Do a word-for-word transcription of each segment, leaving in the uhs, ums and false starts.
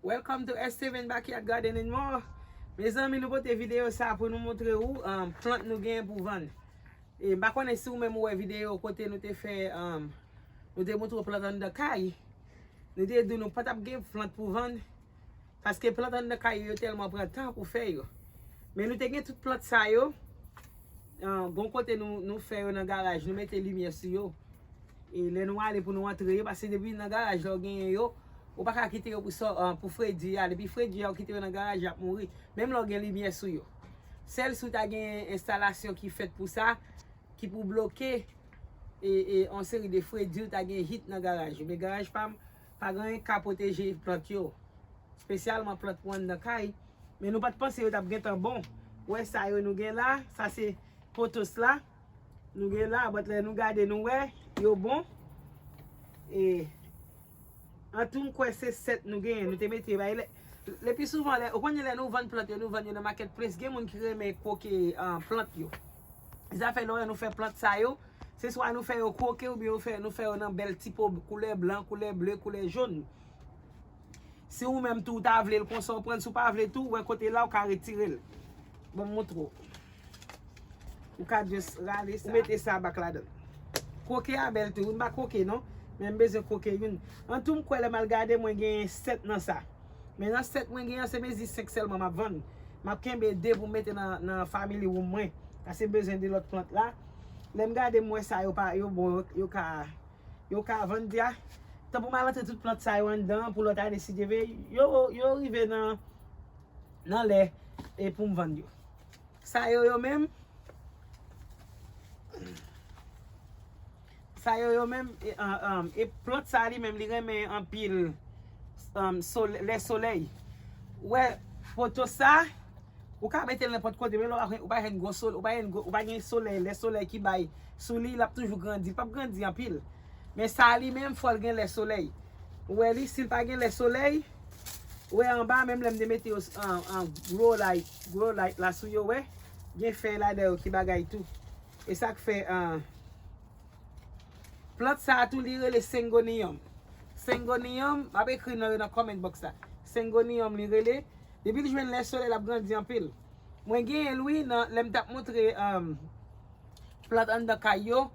Welcome to S T V Backyard Garden and More. Mezanmi, nou pote videyo sa pou nou montre ou um, plant nou genyen pou vann. E m pa konnen si ou menm ou wè videyo kote nou te fè, um, nou te montre ou plant anndan kay. Nou te di nou pa t ap gen plant pou vann. Paske plant anndan kay yo, yo tèlman pran tan pou fè yo. Men nou te gen tout plant sa yo. Ah, gon kote nou, nou fè yo nan garaj, nou mete limyè sou yo. E lè nou ale pou nou antre yo, paske depi nan garaj la ou genyen yo, ou pa ka kite yo pou sò, ah, pou fredi a. Depi fredi a ou kite yo nan garaj, y ap mouri. Menm lè ou gen limyè sou yo. Sèl si w ta gen enstalasyon ki fèt pou sa, ki pou bloke e, e yon seri de fredi, ou ta gen hit nan garaj ou. Men garaj pa m, pa gen anyen k ka pwoteje plant yo. Espesyalman plant pou anndan kay. Men nou pa t panse yo t ap gentan bon. Ou wè sa yo nou gen la, sa se potos la. Nou gen la, but lè nou gade nou wè, yo bon. E an tou m kwè se sèt nou genyen, nou te mete bay lè. Le pi souvan, lè, ou konnen lè nou vann plant yo, nou vann yo nan marketplace, gen moun ki renmen kwoke ah, plant yo. Zafè lè nou fè plant sa yo, se swa nou fè yo kwoke oubyen yo fè, nou fè yo nan bèl ti po koulè blan, koulè ble, koulè jòn. Si ou menm tou ou ta vle l konsa, ou pran l, si w pa vle tou, ou wè kote la, ou ka retire l. Ban m montre w. Ou ka just rale sa. Ou mete sa bak ladan l. Kwoke a bèl tou. Wi, m pa kwoke non. Men m bezwen kwoke youn. An tou, m kwè lè m al gade, mwen genyen sèt nan sa. Men nan sèt mwen genyen an, se mezi senk sèlman m ap vann. M ap kenbe de pou m mete nan, nan family room mwen. Paske m bezwen de lòt plant la. Lè m gade, m wè sa yo pa, yo bon, yo, yo ka, yo ka vann di a. Tan pou m al antre tout plant sa yo anndan, pou lòt ane, si Dye vle, yo, yo rive nan, nan lè e pou m vann yo. Sa yo, yo menm, sa yo, yo menm, e, an, an, e plant sa li menm, li renmen anpil, um, sole-, lè solèy. Ou wè, poto sa, ou ka mete l nenpòt kote, men lè ou pa, ou pa jwenn gwo solèy, ou pa jwenn gwo, ou pa gen solèy, lè solèy ki bay sou li, l ap toujou grandi, l p ap grandi anpil. Men sa li menm, fò l gen lè solèy. Ou wè li, si l pa gen lè solèy, ou wè anba, menm lè m te mete yo s-, an, an grow light, grow light la sou yo, wè, gen fèy ladan yo ki bagay tou. E sa k fè, an, plant sa a tou, li rele Syngonium. Syngonium, m ap ekri non yo nan comment box la. Syngonium li rele. Depi l jwenn lè solèy, l ap grandi anpil. Mwen genyen l wi, nan, lè m t ap montre, um, plant anndan kay yo,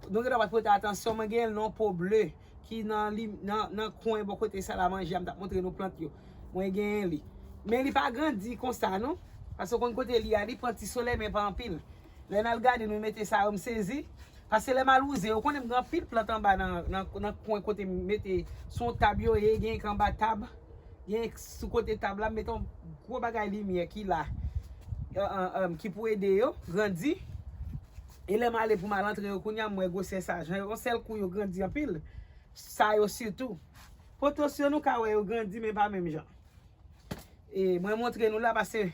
nou gen dwa pa t pote atansyon, mwen genyen l nan po ble ki nan, li, nan, nan kwen bò kote sal a manje a, m t ap montre nou plant yo. Mwen genyen li. Men li pa grandi konsa non. Paske w konn kote li a, li pran ti solèy men pa anpil. Lè n al gade nou mete sa yo, m sezi. Paske lè m al wouze, ou konnen m gen anpil plant anba nan, nan, nan kwen kote m mete sou yon tab yo ye, gen k anba tab, gen sou kote tab la, m mete yon gwo bagay limyè ki la, an, an, an, ki pou ede yo grandi. E lè m ale pou m al antre yo kounye a, m wè gwosè sa, jan yo, yon sèl kou yo grandi anpil, sa yo sitou. Potos yo nou ka wè yo grandi, men pa menm jan. E mwen montre nou la, paske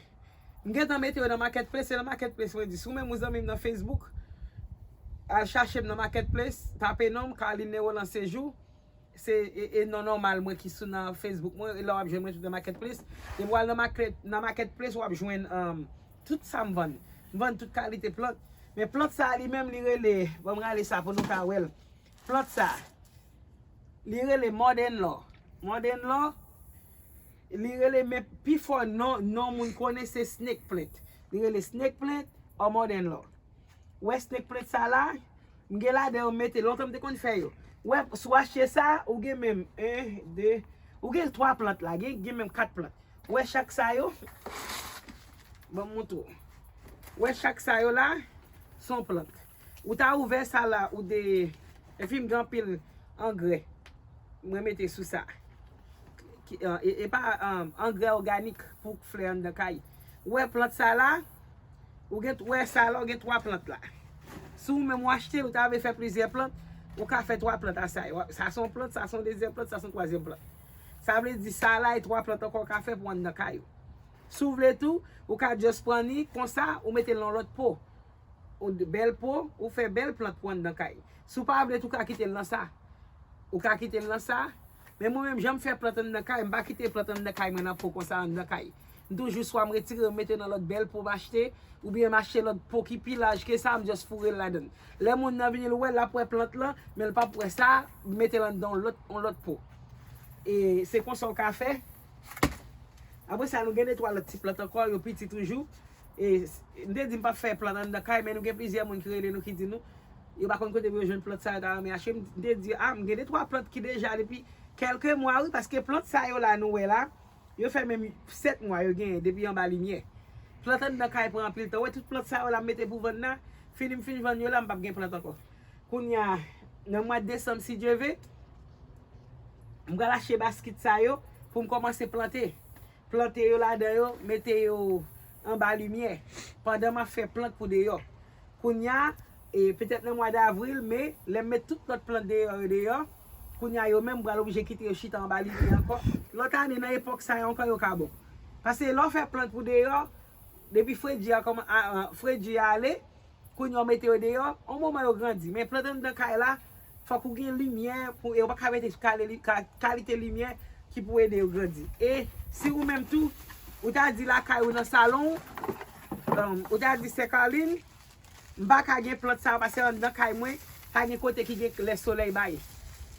m gentan mete yo nan marketplace, se nan marketplace mwen di. Si w menm ou zanmi m nan Facebook, al chache m nan marketplace, tape non m, Carline Roland Séjour. Se, e, e non nòmal mwen ki sou nan Facebook mwen, e la w ap jwenn mwen tou nan marketplace. Depi w al nan market, nan marketplace, w ap jwenn, um, tout sa m vann. M vann tout kalite plant. Men plant sa a li menm, li rele, ban m rale sa pou nou ka wè l. Plant sa a, li rele Modern Law. Modern Law, li rele, men pifò non, non moun konnen se snake plant. Li rele snake plant or Modern Law. Ou wè snake plant sa la, m gen ladan yo m mete, lontan m te konn fè yo. Ou wè, si w achte sa, ou gen menm en, de, ou gen twa plant la, gen, gen menm kat plant. Ou wè chak sa yo, ban m montre w. Ou wè chak sa yo la, se yon plant. Ou ta ouvè sa la, ou de, epi m gen anpil angrè. Mwen mete sou sa. Ki, e, e, e pa, um, angrè òganik pou flè anndan kay. Ou wè plant sa la, ou gen, ou wè sa la, ou gen twa plant la. Si ou menm ou achte, ou ta vle fè plizyè plant, ou ka fè twa plant a sa yo. Sa se yon plant, sa se yon dezyèm plant, sa se yon twazyèm plant. Sa vle di sa la e twa plant ankò ou ka fè pou anndan kay ou. Si w vle tou, ou ka just pran li konsa, ou mete l nan lòt po. Ou d-, bèl po, ou fè bèl plant pou anndan kay. Si w pa vle tou, ou ka kite l nan sa. Ou ka kite l nan sa. Men mwen menm, jan m fè plant anndan kay, m pa kite plant anndan kay mwen nan po konsa anndan kay. M toujou swa m retire yo, m mete nan lòt bèl po m achte, oubyen m achte lòt po ki pi laj ke sa, m just foure l ladan l. Lè moun nan vini, l wè l, l ap wè plant lan, men l p ap wè sa, m mete l anndan yon lòt, yon lòt po. E se konsa w ka fè. Apre sa, nou gen de twa lòt ti plant ankò, yo piti toujou. E, s- m te di m p ap fè plant anndan kay, men nou gen plizyè moun ki rele nou ki di nou, yo pa konn kote pou yo jwenn plant sa yo ta renmen achte. M te di, a, m gen de twa plant ki deja depi kèlke mwa, wi, paske plant sa yo la nou wè la, yo fè menm sèt mwa yo genyen depi anba limyè. Plant anndan kay pran anpil tan. Ou wè tout plant sa yo la m mete pou vann la, fini m fin vann yo la, m p ap gen plant ankò. Kounye a, nan mwa desanm, si Dye ve, m pral achte baskit sa yo pou m kòmanse plante. Plante yo ladan yo, mete yo anba limyè. Pandan m ap fè plant pou deyò. Kounye a, e, petèt nan mwa davril, me, lè m met tout lòt plant deyò yo deyò, kounye a yo menm m pral oblije kite yo chita anba limyè ankò. Lòt ane, nan epòk sa yo ankò, yo ka bon. Paske lè w fè plant pou deyò, depi fredi a kòman, a, a, fredi a ale, kounye a w mete yo deyò, yon moman yo grandi. Men plant anndan kay la, fòk ou gen limyè, pou, e ou pa ka mete kale li- ka- kalite limyè ki pou ede yo grandi. E si ou menm tou, ou ta di lakay ou nan salon w, um, ou ta di sè Carline, m pa ka gen plant sa yo, paske anndan kay mwen, pa gen kote ki gen lè solèy bay.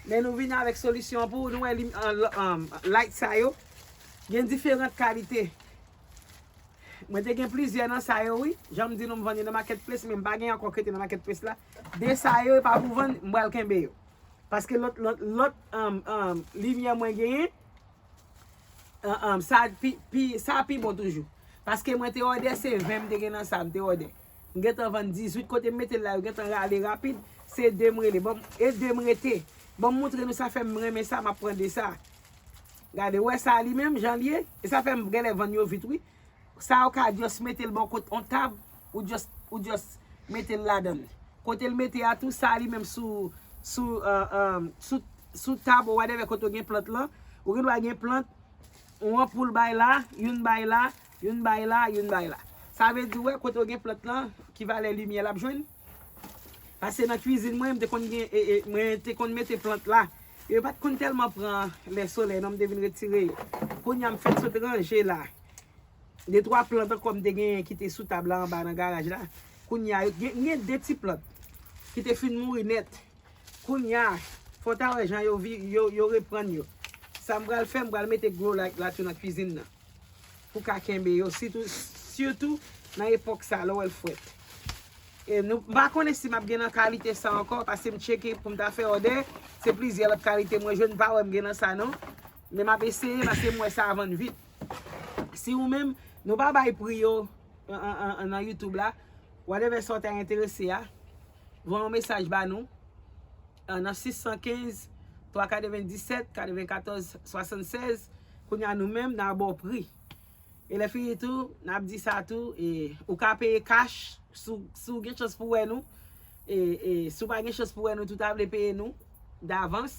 Men nou vini avèk solisyon pou ou, nou wè lim- an- an- light sa yo, gen diferan kalite. Mwen te gen plizyè nan sa yo, wi. Jan m di nou, m vann yo nan marketplace, men m pa gen ankò ki te nan marketplace la. De sa yo, e pa pou vann, m pral kenbe yo. Paske lòt, lòt, lòt, um, um, limyè mwen genyen, um, um, sa pi, pi, sa pi bon toujou. Paske mwen te òdè, se ven m te gen nan sa, m te òdè. M gentan vann dizuit, kote m mete l la, yo gentan rale rapid. Se de m rele. Bon, e de m rete. Bon, m montre nou sa fè m renmen sa, m ap pran de sa. Gade, wè sa li menm, jan l ye. E sa fè m genlè vann yo vit, wi. Sa ou ka just mete l bò kot on tab, ou just, ou just mete l ladan l. Kote l mete a tou, sa li menm sou, sou, uh, um, sou, sou tab ou whatever kote ou gen plant lan, ou gen dwa gen plant, yon anpoul bay la, youn bay la, youn bay la, youn bay la. Sa vle di, wè, kote ou gen plant lan, ki valè limyè l ap jwenn. Paske nan kwizin mwen, m te konn gen, e, e, mwen te konn mete plant la. Yo pa t konn tèlman pran lè solèy, non, m te vin retire yo. Kounye a, m fèk sot ranje la. De twa plant ankò m te genyen ki te sou tab la anba nan garaj la. Kounye a, yo gen, gen de ti plant ki te fin mouri nèt. Kounye a, fò w ta wè jan yo, vi- yo, yo reprann yo. Sa m pral fè, m pral mete grow light la tou nan kwizin nan. Pou ka kenbe yo, sitou, sitou nan epòk sa, lè w wè l frèt. E nou, m pa konnen si m ap gen nan kalite sa ankò, paske m tcheke pou m ta fè òdè, se plizyè lòt kalite mwen jwenn, m pa wè m gen nan sa non. Men m ap eseye, paske m wè sa vann vit. Si ou menm, nou pa bay pri yo an, an, an, an, nan YouTube la, whatever sa w ta enterese a, voye yon mesaj ba nou, an, nan sis san kenz, twa katrevenndisèt, katrevenkatòz, swasannsèz, kounye a nou menm, n a ba w pri. E lè fini tou, n ap di sa tou, e, ou ka peye cash, si w, si w gen chans pou wè nou, e, e, si w pa gen chans pou wè nou, tou ta vle peye nou davans,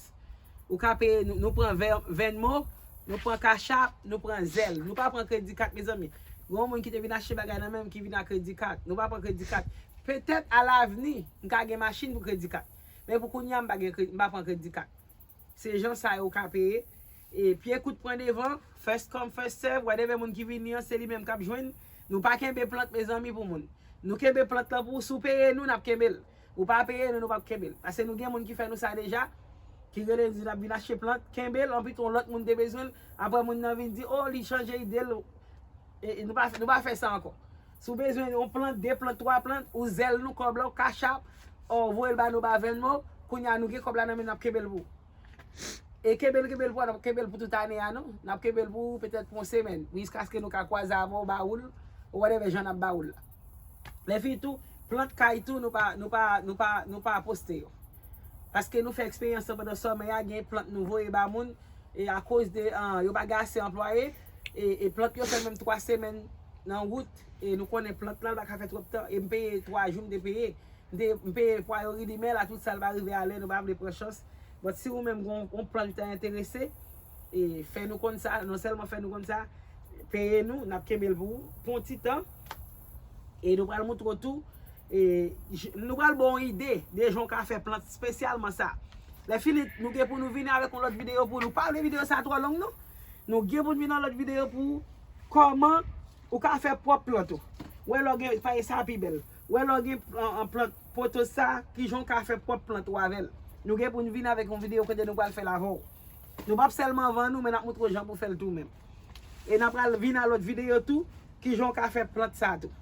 ou ka peye nou, nou pran Ven- Venmo, nou pran Cash App, nou pran Zelle. Nou pa pran kredi kat, mezanmi. Gen yon moun ki te vin achte bagay nan men m ki vin ak kredi kat. Nou pa pran kredi kat. Petèt alavni, m ka gen machin pou kredi kat. Men pou kounye a, m pa gen kredi, m pa pran kredi kat. Se jan sa yo ka peye. E pye kout pran devan, first come, first serve, whatever moun ki vini an, se li menm k ap jwenn. Nou pa kenbe plant, mezanmi, pou moun. Nou kenbe plant lan pou ou, si w peye nou, n ap kenbe l. Ou pa peye nou, nou p ap kenbe l. Paske nou gen moun ki fè nou sa deja, ki rele n di n ap vin achte plant, kenbe l, anpi tou yon lòt moun te bezwen l, apre moun nan vin di, o, li chanje ide l. E, e nou pa, nou pa fè sa ankò. Si w bezwen yon plant, de plant, twa plant, ou Zelle nou kòb la, ou Cash App, o, voye l ba nou ba Venmo, kounye a nou gen kòb la nan men n ap kenbe l pou ou. E kenbe l, kenbe l pou, n ap kenbe l pou tout ane a, non. N ap kenbe l pou ou petèt pou yon semèn, jiskaske nou ka kwaze avè w, ba ou l, ou whatever jan n ap ba ou l la. Lè fini tou, plant kay tou, nou pa, nou pa, nou pa, nou pa poste yo. Paske nou fè eksperyans lan pandan sòmè a, gen plant nou voye ba moun, e akoz de, ah, yo pa gen ase anplwaye, e, e plant yo fè menm twa semèn nan wout, e nou konnen plant lan, l pa ka fè twòp tan, e m peye twa jou, m te peye, m te, m peye pwa yo ridimè la, tout sa l pa rive a lè, nou pa vle pran chans. But si ou menm gon, gon plant ou ta enterese, e fè nou konn sa, non sèlman fè nou konn sa, peye nou, n ap kenbe l pou ou, pou yon ti tan, e nou pral moutre w tou, e j- nou pral ba w yon ide de jan w ka fè plant espesyalman sa. Lè fini, nou gen pou nou vini avèk yon lòt videyo pou nou. Pa vle videyo sa twò long, non. Nou gen pou n vin yon lòt videyo pou kòman ou ka fè pwòp plant ou. Wè lè w gen, paske sa pi bèl. Wè lè w gen an, an plant potoz sa, kijan w ka fè pwòp plant ou avè l. Nou gen pou n vin avèk yon videyo kote nou pral fè l avè w. Nou p ap sèlman vann ou, men n ap moutre w jan pou fè l tou menm. E n ap pral vin a lòt videyo tou, kijan w ka fè plant sa tou.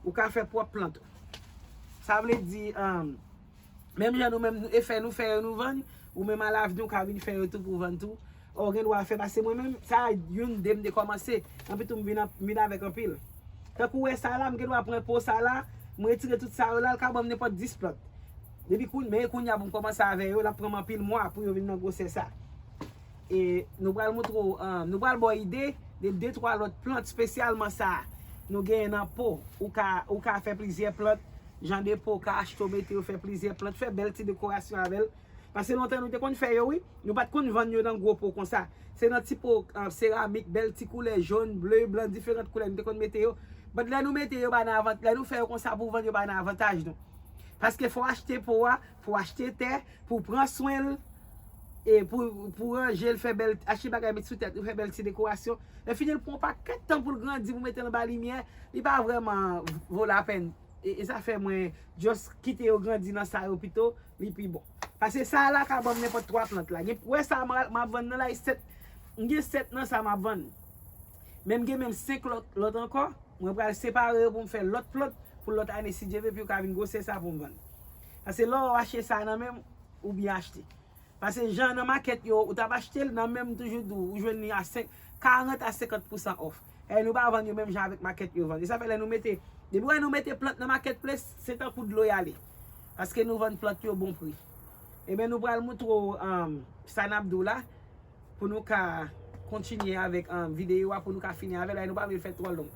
Ou ka fè pwòp plant ou. Sa vle di, um, menm jan nou menm, nou, e fè nou fè yo nou vann, ou menm alavni ou ka vin fè yo tou pou vann tou. Ou gen dwa fè, pase mwen menm, sa youn de m te kòmanse. Anpi tou m vin, an- m vin avèk anpil. Tankou wè sa la, m gen dwa pran po sa la, m retire tout sa yo la, l ka ban m nenpòt dis plant. Depi kounye, men kounye a pou m kòmanse avè yo, l ap pran m anpil mwa pou yo vin nan gwosè sa. E nou pral montre w, um, nou pral ba w ide de de twa lòt plant, espesyalman sa nou genyen nan po. Ou ka, ou ka fè plizyè plant, jan de po, ou ka achte, w mete yo, fè plizyè plant, fè bèl ti dekorasyon avè l. Pase lontan nou te konn fè yo, wi. Nou pa t konn vann yo nan gwo po konsa. Se nan ti po, ah, seramik, bèl ti koulè, jòn, ble, blan, diferan koulè, nou te konn mete yo. But lè nou mete yo, ba n avan-, lè nou fè yo konsa pou vann yo, ba n avantaj nou. Paske fò w achte po a, fò w achte tè, pou w pran swen l, e pou, pou w ranje l, fè bèl, achte bagay, met sou tèt, ou fè bèl ti dekorasyon. Lè fini, l pran yon pakèt tan pou l grandi, pou mete l anba limyè, li pa vrèman vo lapèn. E, e sa fè mwen just kite yo grandi nan sa yo pito, li pi bon. Pase sa la ka ban m nenpòt twa plant la. Gen, wè sa m, m ap vann nan la, e sèt, m gen sèt nan sa m ap vann. Men m gen menm senk lòt, lòt ankò. Mwen pral separe yo pou m fè lòt plant, pou lòt ane, si Dye vle, pou yo ka vin gwosè sa pou m vann. Pase lè w achte sa nan men m, ou byen achte. Pase jan nan makèt yo, ou t ap achte l nan men m, toujou di w, ou jwenn li a senk, karant a senkant pousan off. E nou pa vann yo menm jan avèk makèt yo vann. E sa fè lè nou mete, depi wè nou mete plant nan marketplace, se tankou dlo y ale. Paske nou vann plant yo bon pri. Ebyen, nou pral montre w, um, sa n ap di w la, pou nou ka kontinye avèk, um, videyo a, pou nou ka fini avè l, e nou pa vle l fè twò long.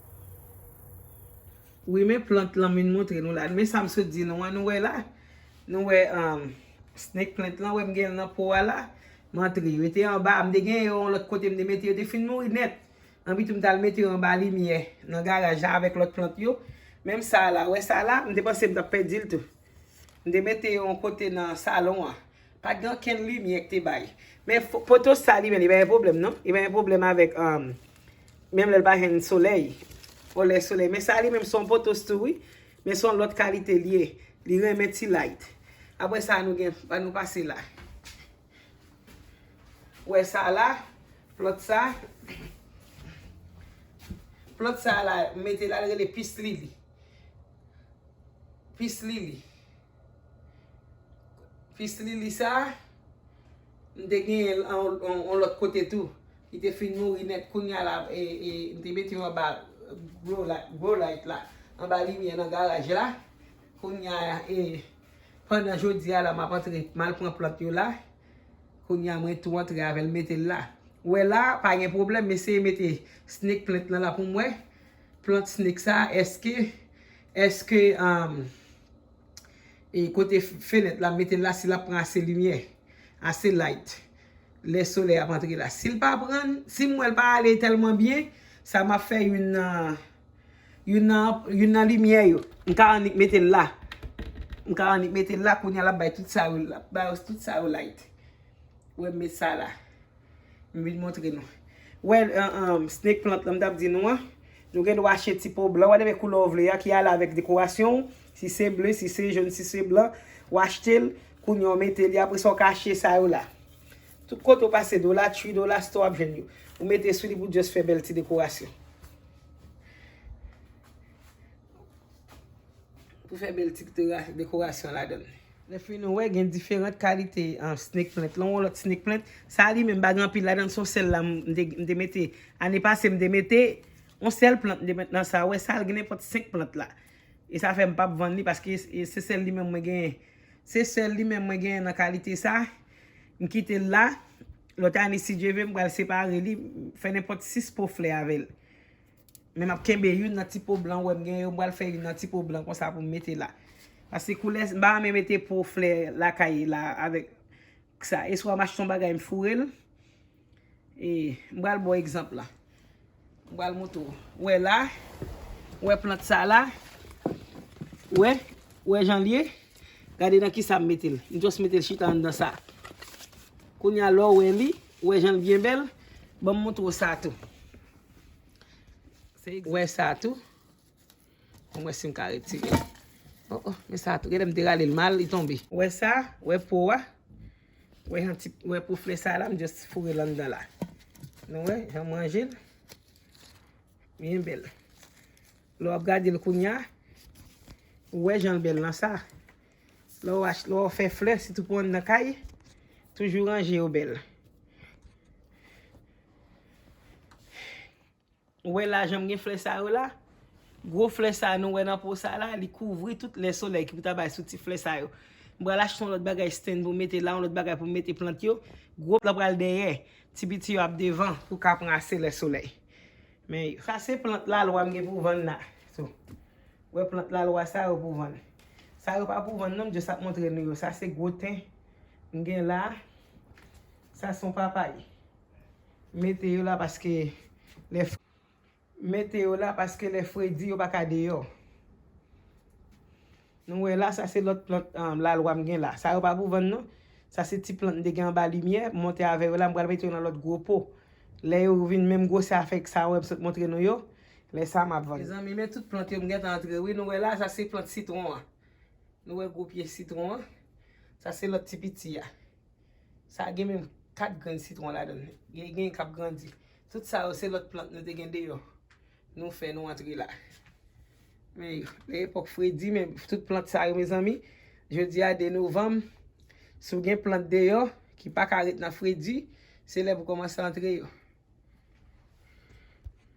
Wi, men plant lan m vin montre nou la. Men sa m sot di nou an, nou wè la. Nou wè, um, snake plant lan, wè m gen l nan po a la. M antre, yo te anba, m te gen yo yon lòt kote, m te mete yo, te fin mouri nèt. Anpi tou m t al mete yo anba limyè, nan garaj la avèk lòt plant yo. Menm sa la, wè sa la, m te panse m t ap pèdi l tou. M te mete yo yon kote nan salon an. Pa t gen okenn limyè ki te bay. Men fo-, potos sa li menm, li pa gen pwoblèm non. Li pa gen pwoblèm avèk, um, menm lè l pa jwenn solèy. O lè solèy. Men sa li menm se yon potos tou wi. Men se yon lòt kalite li ye. Li renmen ti light. Apre sa nou gen, ann nou pase la. Wè sa la, plant sa. Plant sa la, m mete la, l rele pislili. Pislili. Pislili sa, m te genyen l an, an, an lòt kote tou. Li te fin mouri nèt. Kounye a la, e, e, m te mete yo anba grow light, grow light la. Anba limyè nan garaj la. Kounye a, e, pandan jodi a la, m ap antre, m al pran plant yo la. Kounye a, mwen tou antre avè l, mete l la. Wè la, pa gen pwoblèm, m eseye mete snake plant lan la pou m wè. Plant snake sa, èske, èske, um, e kote fenèt la, m mete l la, si l ap pran ase limyè, ase light, lè solèy ap antre la. Si l pa pran, si m wè l pa ale tèlman byen, sa m ap fè youn nan, youn nan, youn nan limyè yo. M ka annik mete l la. M ka annik mete l la, kounye a l ap bay tout sa yo, l ap bay tout sa yo light. Wè m met sa la. M vin montre nou. Wè, an, an, snake plant lan m t ap di nou an. Nou gen dwa achte ti po blan, whatever koulè w vle a, ki ale avèk dekorasyon w. Si se ble, si se jòn, si se blan, w achte l, kounye a w mete li, apre sa w ka achte sa yo la. Tout kote w pase, Dollar Tree, Dollar Store, w ap jwenn yo. Ou mete sou li pou just fè bèl ti dekorasyon. Pou fè bèl ti dekora-, dekorasyon ladan l. Lè fini, nou wè gen diferan kalite, ah, snake plant. Lan yon lòt snake plant. Sa li menm pa gen anpil ladan l, se yon sèl la m te, m te mete. Ane pase, m te mete yon sèl plant, m te mete nan sa. Wè sa, l gen nenpòt senk plant la. E sa fè m p ap vann li, paske e, se sèl li menm mwen genyen. Se sèl li menm mwen genyen nan kalite sa. M kite l la. Lòt ane, si Dye vle, m pral separe li, fè nenpòt sis po flè avè l. Men m ap kenbe youn nan ti po blan, wè m gen yo, m pral fè youn nan ti po blan konsa pou m mete la. Paske koulè, m pa renmen mete po flè lakay la avèk sa. E swa m achte yon bagay, m foure l. E m pral ba w egzanp la. M pral montre w. Wè la, wè plant sa la. Wè, wè jan l ye. Gade nan kisa m mete l. M just mete l chita anndan sa. Kounye a, lè w wè li, wè jan l byen bèl, ban m montre w sa tou. Wè sa tou. Ban m wè si m ka retire. Oh, oh, men sa tou. Gade m te rale l mal, li tonbe. Wè sa, wè po a. Wè jan ti, wè po flè sa la, m just foure l anndan la. Nou wè, jan m ranje l. Byen bèl. Lè w ap gade l kounye a, ou wè jan l bèl nan sa. Lè w ach-, lè w fè flè, sitou pou anndan kay, toujou ranje yo bèl. Ou wè la, jan m gen flè sa yo la? Gwo flè sa nou wè nan po sa la, li kouvri tout lè solèy ki pou ta bay sou ti flè sa yo. M pral achte yon lòt bagay stand pou m mete la, yon lòt bagay pou m mete plant yo. Gwo plant pral dèyè, ti piti yo ap devan pou ka pran ase lè solèy. Men yo. Sa se plant lalwa m gen pou vann la. So, wè plant lalwa sa yo pou vann. Sa yo pa pou vann non, m just ap montre nou yo. Sa se gwo ten m gen la. Sa se yon papay. Mete yo la paske lè f-, mete yo la paske lè fredi yo pa ka deyò. Nou wè la, sa se lòt plant, um, lalwa m gen la. Sa yo pa pou vann non. Sa se ti plant m te gen anba limyè, m monte avè yo la, m pral mete yo nan lòt gwo po. Lè yo vin menm gwosè avèk sa wè m sot montre nou yo, lè sa m ap vann. Mezanmi, men tout plant yo m gentan antre wi. Nou wè la, sa se plant sitwon an. Nou wè gwo pye sitwon an. Sa se lòt ti piti a. Sa gen menm kat grenn sitwon ladan l. Gen, gen k ap grandi. Tout sa yo se lòt plant nou te gen deyò. Nou fè nou antre la. Men yo, nan epòk fredi, men tout plant sa yo, mezanmi, jodi a de novanm, si w gen plant deyò ki pa ka ret nan fredi, se lè pou kòmanse antre yo.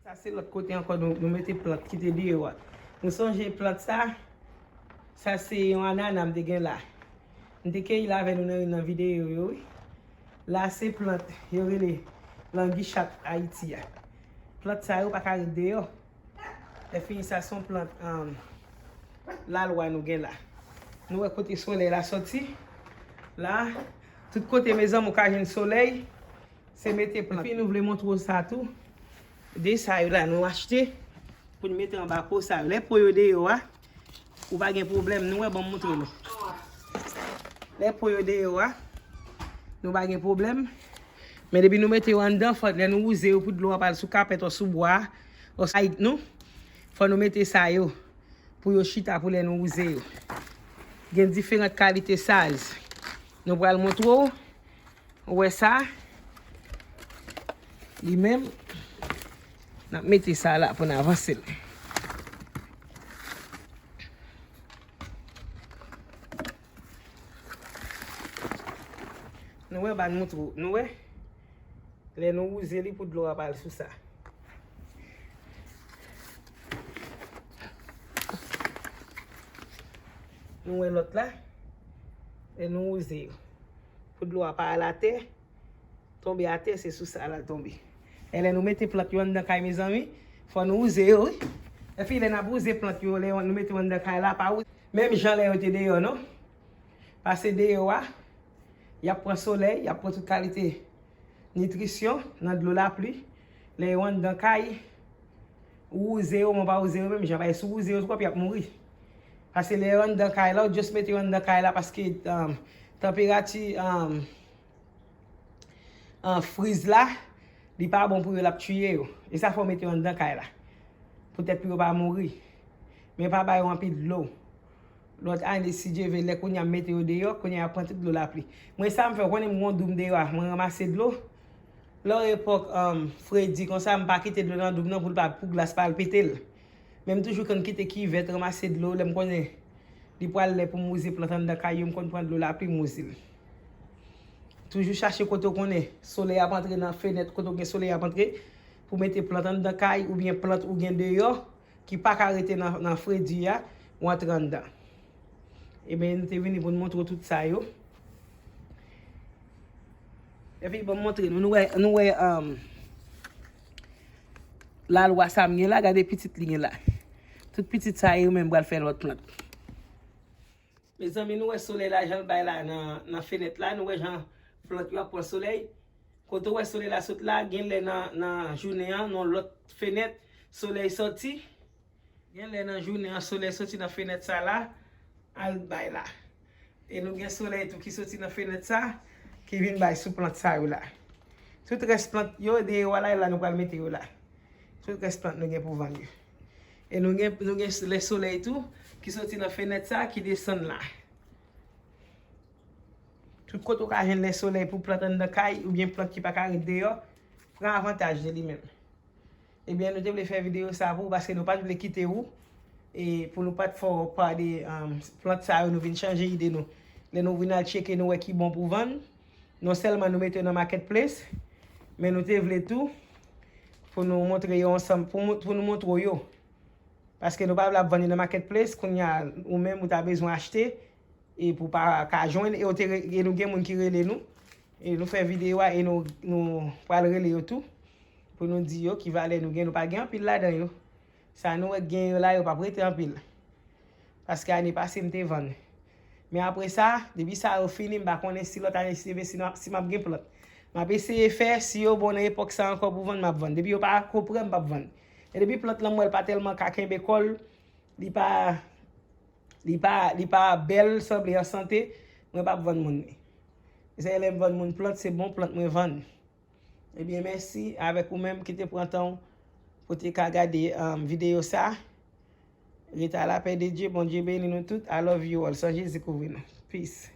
Sa se lòt kote ankò nou, nou mete plant ki te deyò a. Nou sonje plant sa, sa se yon anana m te gen la. M te keyi l avè nou nan youn nan videyo yo, wi. La se plant yo rele langichat Ayiti a. Plant sa yo pa ka ret deyò. Lè fini sa se yon plant, um, lalwa nou gen la. Nou wè kote solèy la sòti. La, tout kote mezanmi ou ka jwenn solèy. Se mete plant. Epi nou vle montre w sa tou. De sa yo la nou achte pou n mete anba po sa yo. Lè po yo deyò a, ou pa gen pwoblèm. Nou wè, ban m montre nou. Lè po yo deyò a, nou pa gen pwoblèm. Men depi nou mete yo anndan, fò lè nou wouze yo pou dlo a pa al sou kapèt ou sou bwa a, ou sou ayik nou, fò nou mete sa yo pou yo chita pou lè nou wouze yo. Gen diferan kalite size. Nou pral montre w. Ou wè sa? Li menm, n ap mete sa la pou n avanse l. Nou wè, ban moutre w. Nou wè? Lè nou wouze li pou dlo a pa al sou sa. Nou wè lòt la? Lè nou wouze yo. Pou dlo a pa al atè, tonbe atè, se sou sa l al tonbe. E lè nou mete plant yo anndan kay, mezanmi, fò nou wouze yo, wi. Epi lè n ap wouze plant yo, lè nou mete yo anndan kay la, pa wouze menm jan lè yo te deyò, non. Pase deyò a, y ap pran solèy, y ap pran tout kalite nitrisyon nan dlo lapli. Lè yo anndan kay, ou wouze yo, men w pa wouze yo menm jan, paske si w wouze yo twòp, y ap mouri. Paske lè yo anndan kay la, ou just mete yo anndan kay la, paske, um, tanperati, um, an friz la, li pa bon pou yo, l ap tiye yo. E sa fè w mete yo anndan kay la. Poutèt pou yo pa mouri. Men pa ba yo anpil dlo. Lòt ane, si Dye vle, lè kounye a m mete yo deyò, kounye a y ap pran tout dlo lapli. Mwen, sa m fè, w konnen m gen yon doum deyò a, mwen ranmase dlo. Lò epòk, um, fredi konsa, m pa kite dlo nan doum nan pou l pa, pou glas pa al pete l. Men m toujou konn kite kivèt ranmase dlo lè m konnen li pral lè pou m wouze plant anndan kay yo, m konn pran dlo lapli m wouze l. Toujou chache kote w konnen solèy ap antre nan fenèt, kote w gen solèy ap antre, pou mete plant anndan kay oubyen plant ou gen deyò ki pa ka rete nan, nan fredi a, ou antre anndan. Ebyen, nou te vini pou n montre w tout sa yo. Epi, ban m montre nou. Nou wè, nou wè, um, lalwa sa m gen la, gade pitit li gen la. Tout pitit sa yo menm pral fè lòt plant. Mezanmi, nou wè solèy la jan l bay la nan, nan fenèt la, nou wè jan plant yo ap pran solèy. Kote w wè solèy la sot la, gen lè nan, nan jounen an, nan lòt fenèt, solèy sòti. Gen lè nan jounen an, solèy soti nan fenèt sa la, al bay la. E nou gen solèy tou ki soti nan fenèt sa, ki vin bay sou plant sa yo la. Tout rès plant yo, deyò a la, e la nou pral mete yo la. Tout rès plant nou gen pou vann yo. E nou gen, nou gen lè solèy tou, ki soti nan fenèt sa, ki desann la. Tout kote w ka jwenn lè solèy pou plant anndan kay, oubyen plant ki pa ka ret deyò, pran avantaj de li menm. Ebyen, nou te vle fè videyo sa pou ou paske nou pa t vle kite ou e pou nou pa t fè w pa de um, plant sa yo, nou vin chanje ide nou. Lè nou vin al tcheke, nou wè ki bon pou vann. Non sèlman nou mete yo nan marketplace, men nou te vle tou pou nou montre yo ansanm, pou, pou nou montre w yo. Paske nou pa vle ap vann yo nan marketplace, kounye a ou menm ou ta bezwen achte, e pou pa ka jwenn, e, yo te, e nou gen moun ki rele nou, e nou fè videyo a, e nou, nou pral rele yo tou, pou nou di yo ki valè nou gen, nou pa gen anpil ladan yo. Sa nou wè gen yo la, yo p ap rete anpil. Paske ane pase m te vann. Men apre sa, depi sa yo fini, m pa konnen si lòt ane, si, si, si m ap gen plant. M ap eseye fè, si yo bon nan epòk sa ankò pou vann, m ap vann. Depi yo pa ko prè, m p ap vann. E depi plant lan m wè l pa tèlman ka kenbe kò l, li pa, li pa, li pa bèl, sanble an sante, mwen p ap vann moun li. Se lè m vann moun plant, se bon plant mwen vann. Ebyen, mèsi avèk ou menm ki te pran tan pou te ka gade um, videyo sa. Rete a lapè de Dye, Bondye beni nou tout. I love you all. San Jezi kouvri nou. Peace.